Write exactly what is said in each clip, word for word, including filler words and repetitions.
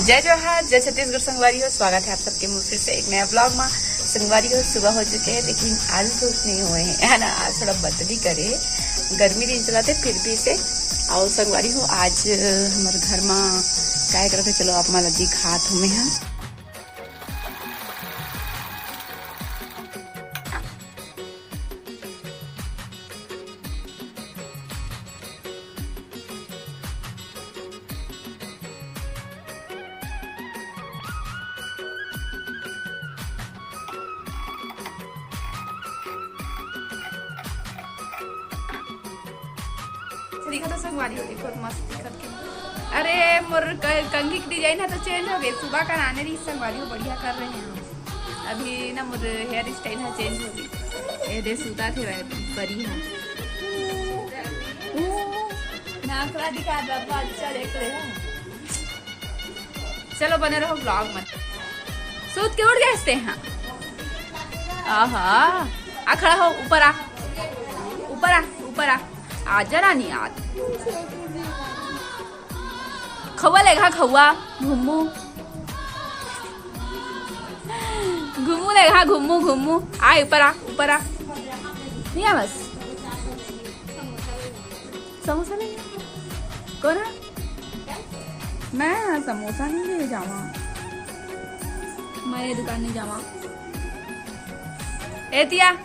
जय जोहार, जय छत्तीसगढ़ संगवारी हो। स्वागत है आप सबके मोर फिर से एक नया ब्लॉग में। संगवारी हो, सुबह हो चुके हैं, लेकिन आज धूप नहीं हुए हैं, है ना। आज थोड़ा बदली करे, गर्मी दिन चलाते फिर भी से। और संगवारी हो, आज हमारे घर में काय करते, चलो आप मन ला दिखात हूँ मैं। हाँ, दिखत हो संगवारी हो, देखो मस्त दिखत के। अरे मोर क-, कंघी के डिजाइन है तो चेंज हो गए। सुबह का नाने रही संगवारी हो, बढ़िया कर रहे हैं हम। अभी ना मोर हेयर स्टाइल है चेंज हो गई। ए दे सूता थे वह परी है। नाखरा दिखा बाबा, अच्छा देख रहे हैं। चलो बने रहो ब्लॉग में। सूत के उठ गए हंसते हैं। आहा, आ खड़ा हो, ऊपर आ, ऊपर आ, ऊपर आ, आजा रानी आज। खौवा लेगा खौवा, घुम्मू। घुम्मू लेगा, घुम्मू, घुम्मू। आ, ऊपर आ, ऊपर आ। नहीं आ बस। समोसा नहीं? कौन है? मैं समोसा नहीं ले जावा। मैं ये दुकान नहीं जावा। ए तिया,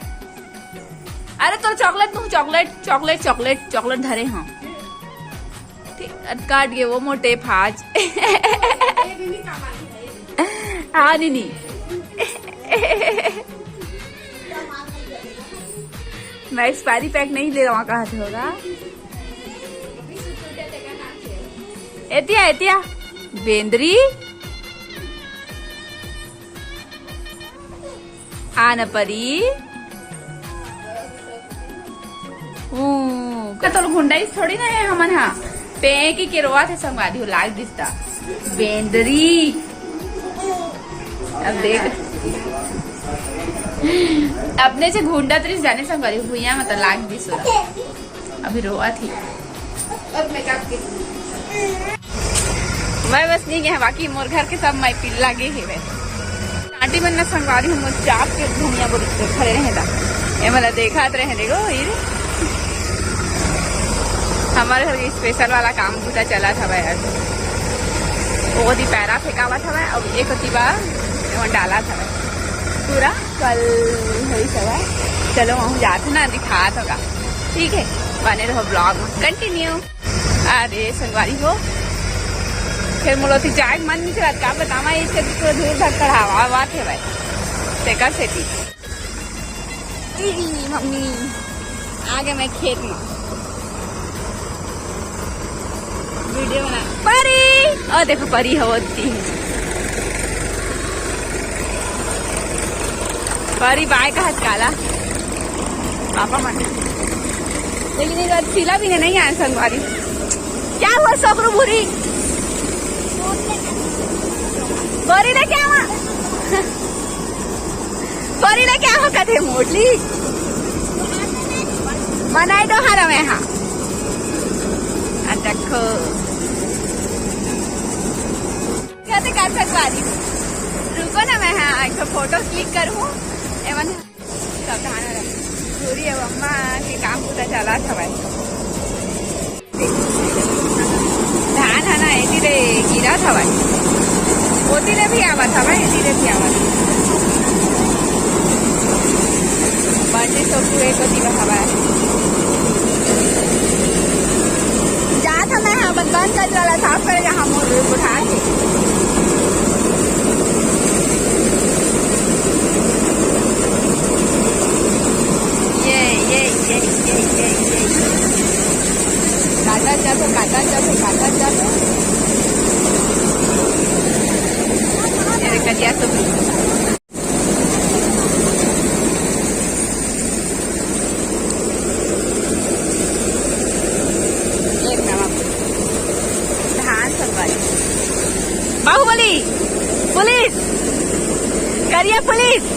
अरे तोर चॉकलेट, तू चॉकलेट, चॉकलेट, चॉकलेट, चॉकलेट धरे हाँ। ठीक, काट गए वो मोटे फाज। हाँ नीनी। मैं एक्सपायरी पैक नहीं ले रहा, कहा थे होगा। एतिया, एतिया, बेंदरी। आन परी। ऊ, का तोर गुंडाई थोड़ी ना है हमन हा। पेंकी के रोवा थे संगवारी हो, लाग दिसता। बेंदरी। अब देख। अपने से घुंडा तरी जाने संगवारी हो, भुइया में तो लाग दिस हो। अभी रोवा थी। अब मेकअप की। मैं बस नहीं गया, बाकी मोर घर के सब मैं पिल्ला गे हेवे। आंटी मन ना संगवारी हूँ, मोर चाप के धनिया बोली तो खड़े रहे दा। ये मला देखा तो रहे देखो, ये हमारे घर के स्पेशल वाला काम पूरा चला था भाई। वो दी पैरा फेंकावा था भाई, अब एक होती बार वो डाला था भाई। पूरा कल होई सब है। चलो वहाँ जाते ना, दिखा तो का। ठीक है, बने रहो ब्लॉग में, कंटिन्यू। अरे संगवारी हो, फिर मोला ओती जाए के मन नहीं करत, का बतावा, इसके पूरा धूल धक्कड़ हवा हवा थे भाई, तेकर सेती। ई मम्मी, आ गए मैं खेत में। वीडियो बना। परी, ओ देखो परी हो ओती। परी बाय का हत काला। पापा मन। लेकिन एक बार सिला भी नहीं आया संगवारी। क्या हुआ सकरू भूरी? परी ले क्या हुआ? परी ले क्या हो कथे मोटली? मनाई डोहार में हाँ। आ देखो। कहते कर सकवारी। रुको ना, मैं हाँ एक फोटो क्लिक करूँ। एवन सब धान हरा। सूरी अब अम्मा के काम पूरा चला था भाई। धान है ना, एती ले गिरा था भाई। ओती ले भी आवा था भाई, एती ले भी आवा था। बर्थडे सब पूरे को दिवा हवा है। जात हन मैं, हाँ, बन, बन कचरा ला साफ करे, जहाँ मोर उठा के। ये, ये, ये। काटा जातो, काटा जातो, काटा जातो। मेरे करिया तो एक नंबर। धान संगवारी। बाहुबली, पुलिस, करिया पुलिस।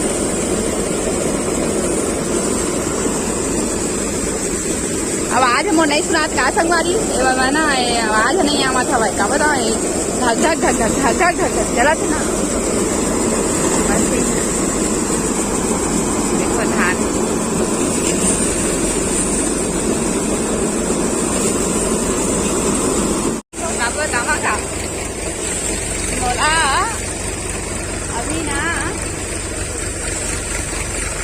आवाज मोर नहीं सुनात का संगवारी? ए बाबा ना, ए आवाज नहीं आवत हवय, का बताओ, ए धक धक धक धक चलत हे ना। बस ठीक। देखो धान। बाबा, दामा का? मोला अभी ना,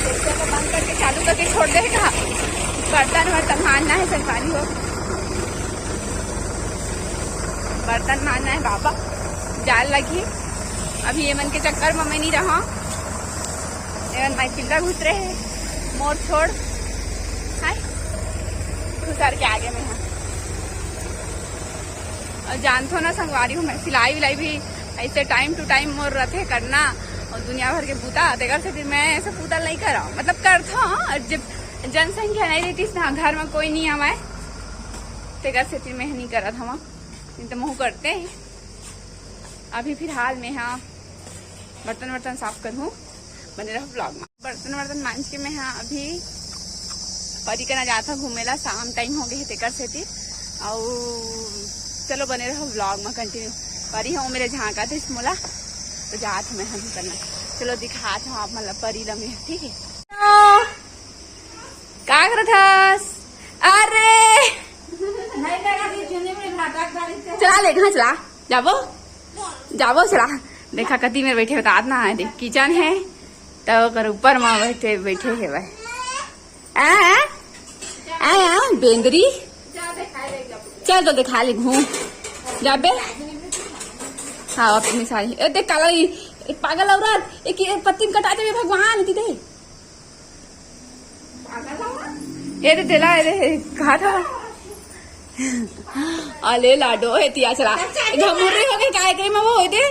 जैसे तो बंद करके चालू करके छोड़ देगा। बर्तन वर्तन मांजना है, संगवारी हो, बर्तन मांजना है बाबा, जाल लगी। अभी ये मन के चक्कर में मैं नहीं रहा। एवन माई पिल्ला घुस रहे हैं, मोर छोड़। हाय, घुसर के आगे में है। और जानथो ना संगवारी हो, मैं सिलाई विलाई भी ऐसे time to time मोर रथे करना, और दुनिया भर के बूता, तेकर से फिर मैं ऐसे पूतल नहीं करा, मतलब करथो, और जब जनसंख्या नहीं रहती ना, घर में कोई नहीं आवे, तेकर से फिर मैं नहीं करत हवा, नहीं तो महू करते हैं। अभी फिलहाल मैं हाँ बर्तन वर्तन साफ करूँ, बने रहो vlog में। बर्तन वर्तन मांज के मैं हाँ अभी परी कना जात हूँ घूमे ला, शाम time हो गए हे तेकर सेती। अउ चलो बने रहो vlog में continue। परी हो मेरे झांका थे मोला, तो जात हूँ मैं हाँ करना। चलो दिखात हूँ आप मतलब परी ला मैं, ठीक है? तो का करत हस? अरे चला ले, कहाँ चला? जाबो, जाबो, चला। देखा कति मेर बैठे बतात ना है, देख kitchen है, तो ओकर ऊपर में बैठे, बैठे हे भाई। आ, आ, आ, आ, बेंदरी। चल तो दिखा ले घूम। जाबे? हाँ, अपनी साड़ी। ए, देख काला, ये, ये पागल औरत, एक, एक पत्ती में कटा देवे भगवान, एती दे। ये दे तेला, ये दे, कहा था? अले लाडो, एतिया चला। घमुर्री हो गई, काय करी में वो होई दे?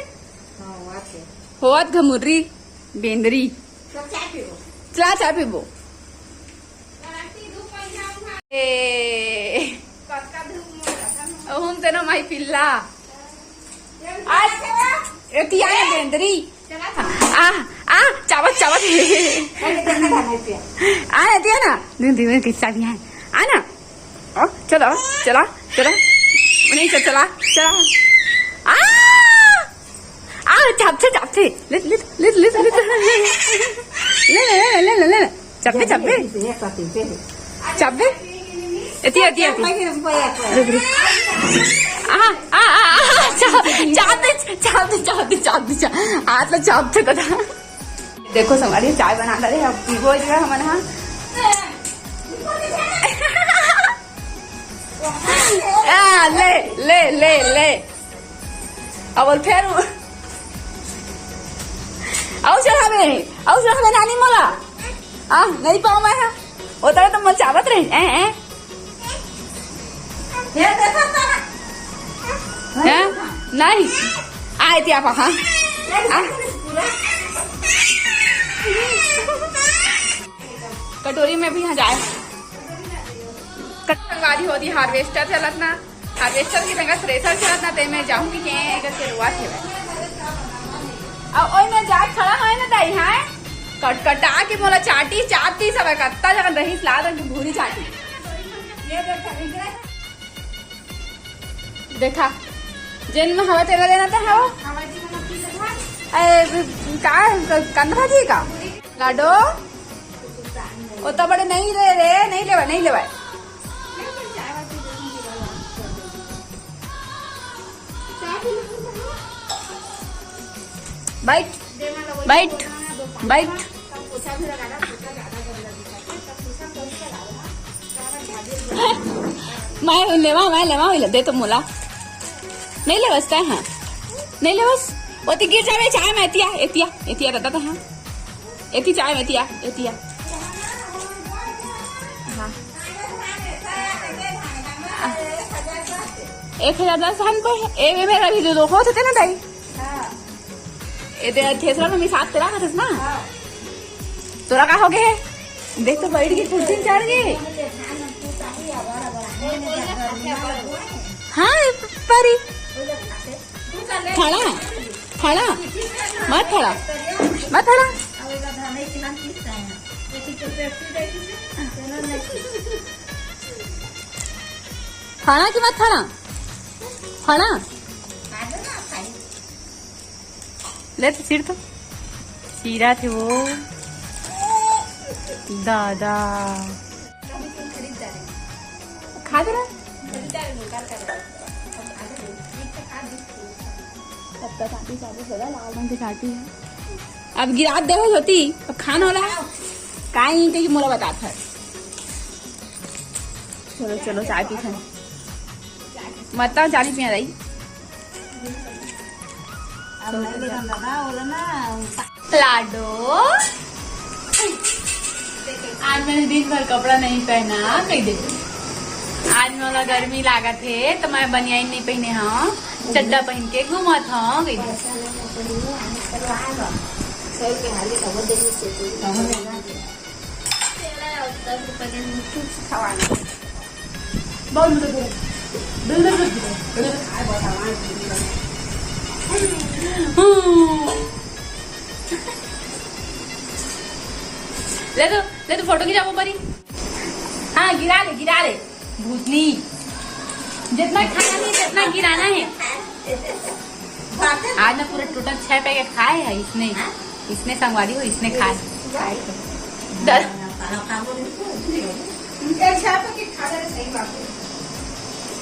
होवत घमुर्री, बेंदरी। चला, चाय पीबो। ए, ओहुम तेनो माई पिल्ला। आ, एती आया बेंदरी। आ, आ, चावत, चावत। आ, एती आ ना। दिन, दिन में किस्सा भी है। आ ना। आ, चला, चला, चला। नहीं, चल, चला, चला। आ! आ, चापथे, चापथे। ले, ले, ले, ले, ले। ले, ले, ले, ले, ले, ले। चापे, चापे। चापे। एती, एती, एती। रुक, रुक। आ, आ, आ, आ, चा-, चापे, चापे, चापे, चापे, चा-, हाथ में चापथे दादा। देखो संगवारी, चाय बना डाले, अब पीबो जो है हमन हा। आ, ले, ले, ले, ले। अब बोल फेर उ-, अउ चढ़ाबे, अउ चढ़ाबे नानी मोला। आ, नहीं पाऊँ मैं हा। ओतरा तो मोला चाबत रहे, ए, ए। हैं? नहीं। आ, एती आप, हाँ। आ। कटोरी में भी यहाँ जाए। कटवारी होती harvester चलत ना, harvester की जगह thresher चलत ना, ते मैं जाऊँ कि के करके रुआ थे। अब ओई में जाए खड़ा है ना दाई, हाँ? कटकटा के मोला चाटी, चाटी सब कत्ता जगह रहीस ला दे भूरी चाटी। देखा, जेन में हवा तेला लेना था, हवा। ए, का, कंद भाजी का? लाडो? ओ तो बड़े नहीं ले रे, नहीं लेवा, नहीं लेवा। बैठ, बैठ, बैठ। मैं लेवा, मैं लेवा, दे तो मोला। नहीं लेवस तैं, हाँ। नहीं लेवस। ओती गिर जावे, चाय में एतिया, एतिया, एतिया दादा तो, हाँ। एती चाय में एतिया, एतिया। हाँ। एक हजार दस हम पे, ए, ए, मेरा भी दो, दो होते थे ना दाई। ए दे, थ्रेसर में मिसात तेला खाथस ना? तोरा का हो गए? देख तो बैठ के कुर्सी में चढ़ गए। हाँ, परी। खड़ा, खड़ा, मत खड़ा, मत खड़ा। खाना कि मत खाना? खाना? ले तो सिर तो। सीरा थे वो। दादा। खा दे ना। तब तक आंटी साबुत होला, लाल रंग के चाटी है। अब गिरा दे हो होती, अब खान होला। काई कही मोला बतात है। चलो, चलो, चाय पी खान। मत चाली पिया रही। अब मैं देखन दादा, बोला ना। लाडो, आज मैंने दिन भर कपड़ा नहीं पहना, कह दे। आज मोला गर्मी लागत हे, तो मैं बनियान नहीं पहने हूँ, चड्डा पहन के घूमत हूँ, कह दे। ले तो, ले तो फोटो खिंचाओ परी। हाँ, गिरा ले, गिरा ले। भूतनी। जितना खाना नहीं, जितना गिराना है। आज ना पूरा टोटल छह पैकेट खाए है इसने। इसने संगवारी हो, इसने खाए। दस।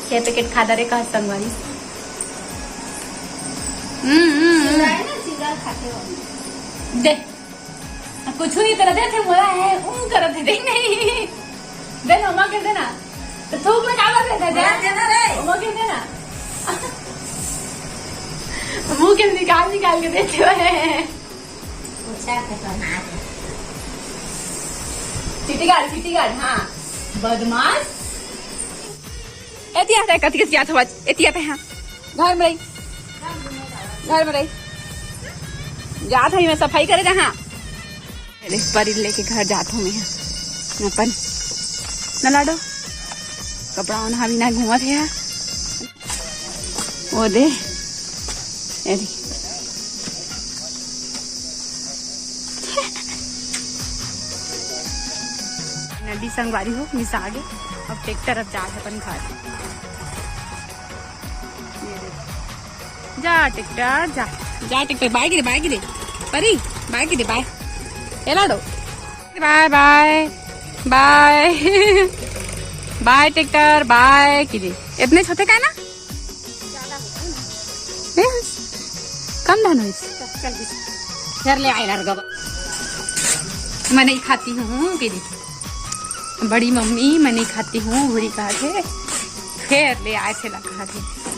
छह पैकेट खा दे रे, कहा संगवारी। हम्म, हम्म, हम्म। दे। कुछ नहीं तेरा, दे थे मोला है, ऊं करत है, दे नहीं। दे ना, माँ के देना। तो थूक में काबर देता है? मोला देना रे। माँ के देना। मुंह के निकाल निकाल के देते हुए। पोछा के पहना दे। चिट्टीगढ़, चिट्टीगढ़, हाँ। बदमाश। एती आता है, कथी कथी आता है, एती आता है, हाँ। घर में रही। घर में रही। जात है, मैं सफाई करे जहाँ। परी लेके घर जात हूँ मैं अपन। न लाडो, कपड़ा ओढ़ा बिना घूमत है। वो दे, ए दे। नदी संगवारी हो, मिसा आगे। अब ट्रैक्टर अब जा अपन घर। ये दे। जा ट्रैक्टर, जा। जा ट्रैक्टर, बाय गिरे, बाय गिरे। परी, बाय गिरे, बाय। ए लाडो। बाय, बाय। बाय। बाय ट्रैक्टर, बाय गिरे। इतने छोटे का है ना? ए, कम धान होइस। चल, चल, चल। फिर ले आए यार गबा। मैं नहीं खाती हूँ, गिरी। बड़ी मम्मी, मैं नहीं खाती हूँ, भूरी कहा थे। फिर ले आए थे, ला कहा थे।